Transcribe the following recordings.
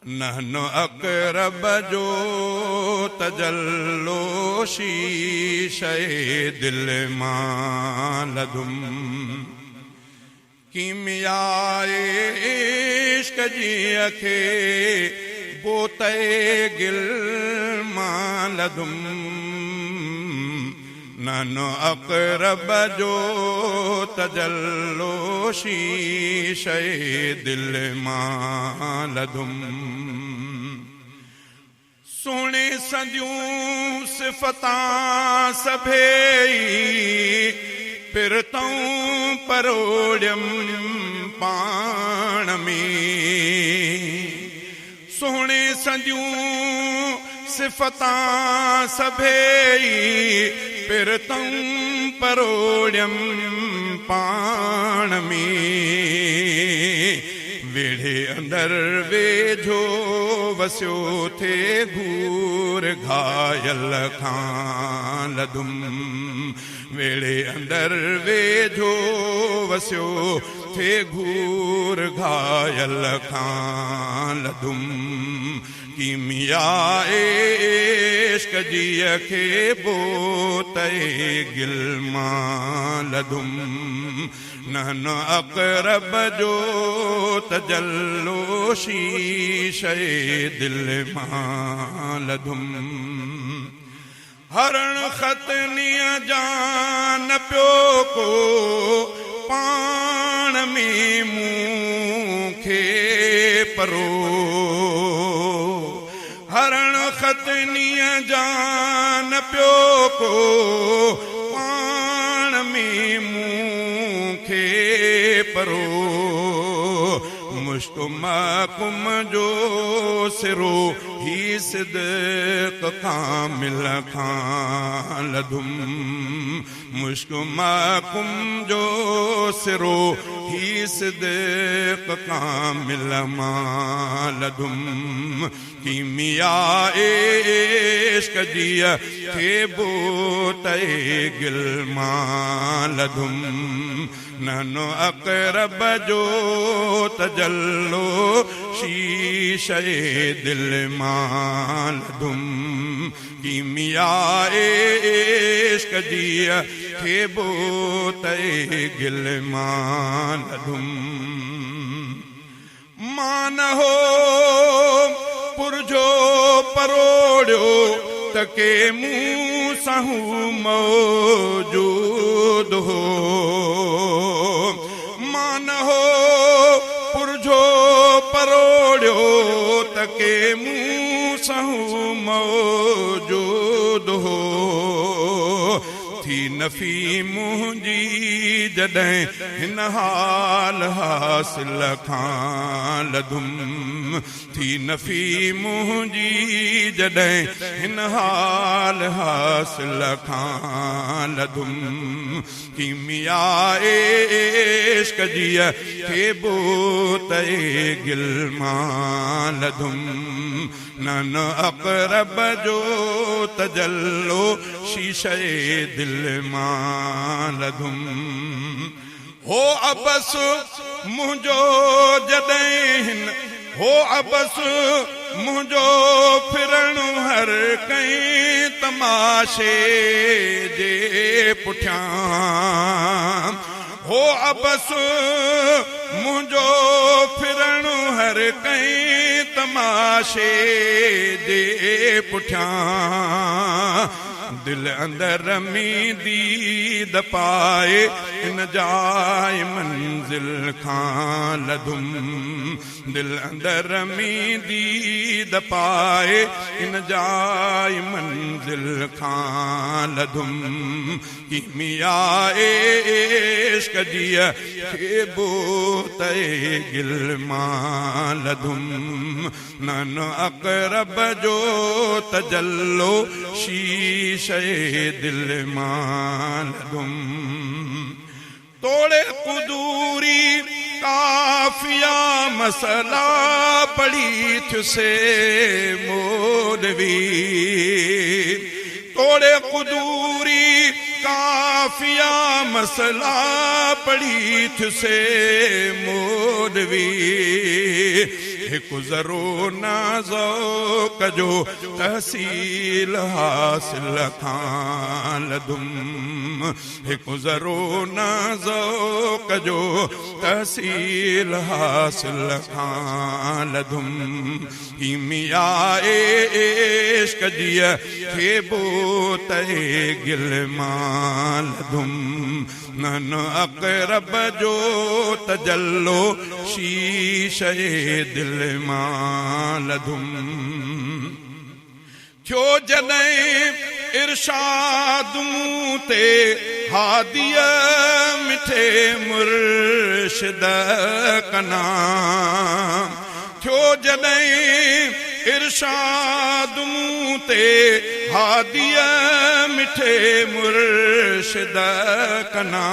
نحن اقرب جو تجلو شيشه دل مان لڌم. ڪيمياء عشق جي کي بوتي گل مان لڌم. نحن اقرب جو تجلو شيشه دل مان لڌم. سهڻي سنديون صفتان سڀيئي پرتئون پروڙيم پاڻ ۾. سهڻي سنديون صفتان سڀيئي پرتئون پروڙيم پاڻ ۾. ويڙهي اندر ويجهو وسيو ٿئي گهور گهايل کان لڌم. ويڙهي اندر ويجهو وسيو ٿئي گهور گهايل کان لڌم. ڪيميا عشق جيء کي بوتي گل مان لڌم. نحن اقرب جو تجلو شيشه دل مان لڌم. هرڻ ختنيء جان پيو ڪو پاڻ ۾ مون کي پرو. هرڻ ختنيء جان پيو ڪو پاڻ ۾ مون کي پرو. مشڪ محڪم جو سرو هي صدق ڪامل کان لڌم. مشڪ محڪم جو سرو هي صدق ڪامل مان لڌم. ڪيميا عشق جيء کي بوتي گل مان لڌم. نحن اقرب جو تجلو شيشه دل مان لڌم. ڪيميا عشق جيء کي بوتي گل مان لڌم. مان نه هو پرجهو پروڙيو ته ڪي مون سان هو موجود هو. مان نه هو پرجهو پروڙيو ته ڪي مون سان هو موجود هو. ٿي نفي منهنجي جڏهن هن حال حاصل کان لڌم. ٿي نفي منهنجي جڏهن هن حال حاصل کان لڌم. ڪيميا عشق جيء کي بوتي گل مان لڌم. نحن اقرب جو تجلو شيشه دل مان لڌم. هو عبث منهنجو جڏهن هن هو عبث منهنجو ڦرڻ هر ڪنهن تماشي جي پٺيان. هو عبث منهنجو ڦرڻ هر ڪنهن تماشي جي پٺيان. دل اندر ۾ ديد پائي ان جاء منزل کان لڌم. دل اندر ۾ ديد پائي ان جاء منزل کان لڌم. ڪيميا عشق جيء کي بوتي گل مان لڌم. نحن اقرب جو تجلو شيشه دل مان لڌم. توڙي قدوري ڪافيا مسئلا پڙهي ٿيسي مولوي. توڙي قدوري ڪافيا مسئلا پڙهي ٿيسي مولوي. هڪ ذرو نه ذوق جو تحصيل حاصل کان لڌم. هڪ ذرو نه ذوق جو تحصيل حاصل کان لڌم. ڪيمياء عشق جيء کي بوت گل مان لڌم. نن اقرب جو تجلو شيشي دل مان لڌم. ٿيو جڏهن ارشاد مون تي هاديء مٺي مرشد ڪنا. ٿيو جڏهن ارشاد مون تي هاديء مٺي مرشد ڪنا.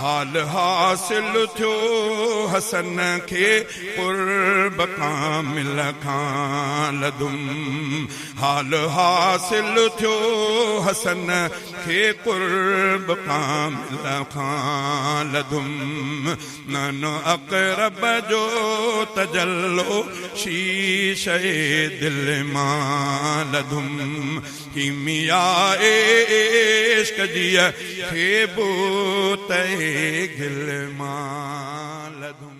حال حاصل ٿيو حسن کي قرب ڪامل کان لڌم. حال حاصل ٿيو حسن کي قرب ڪامل کان لڌم. نن اقرب جو تجلو شيشي دل مان لڌم. ڪيمياء عشق جيء کي بوت گل مان لڌم.